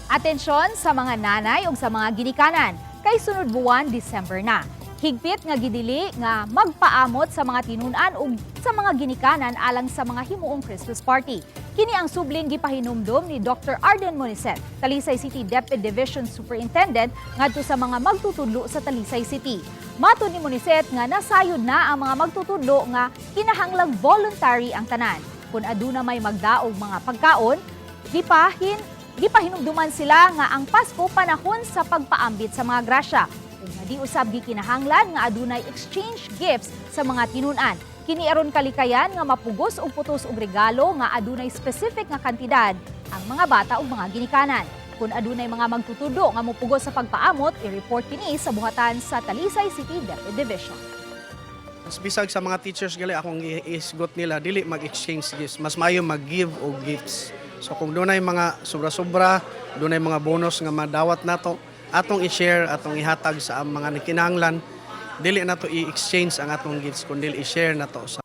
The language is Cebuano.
Atensyon sa mga nanay ug sa mga ginikanan kay sunod buwan, December na. Higpit nga gidili nga magpaamot sa mga tinunan ug sa mga ginikanan alang sa mga himuong Christmas party. Kini ang subling gipahinumdom ni Dr. Arden Moniset, Talisay City DepEd Division Superintendent, ngadto sa mga magtutudlo sa Talisay City. Matod ni Moniset nga nasayod na ang mga magtutudlo nga kinahanglang voluntary ang tanan. Kung aduna may magdaog mga pagkaon, gipahinumduman sila nga ang Pasko panahon sa pagpaambit sa mga grasya. Ug nga di usab gikinahanglan nga adunay exchange gifts sa mga tinunan. Kini aron kalikayan nga mapugos og putos og regalo nga adunay specific nga kantidad ang mga bata ug mga ginikanan. Kung adunay mga magtutudlo nga mopugos sa pagpaamot, i-report kini sa buhatan sa Talisay City DepEd Division. Mas bisag sa mga teachers gali, akong iisgot nila dili mag-exchange gifts, mas maayo mag-give og gifts. So kung dunay mga sobra-sobra, dunay mga bonus nga madawat nato, atong i-share, atong ihatag sa mga nagkinahanglan. Dili nato i-exchange ang atong gifts kundi i-share nato sa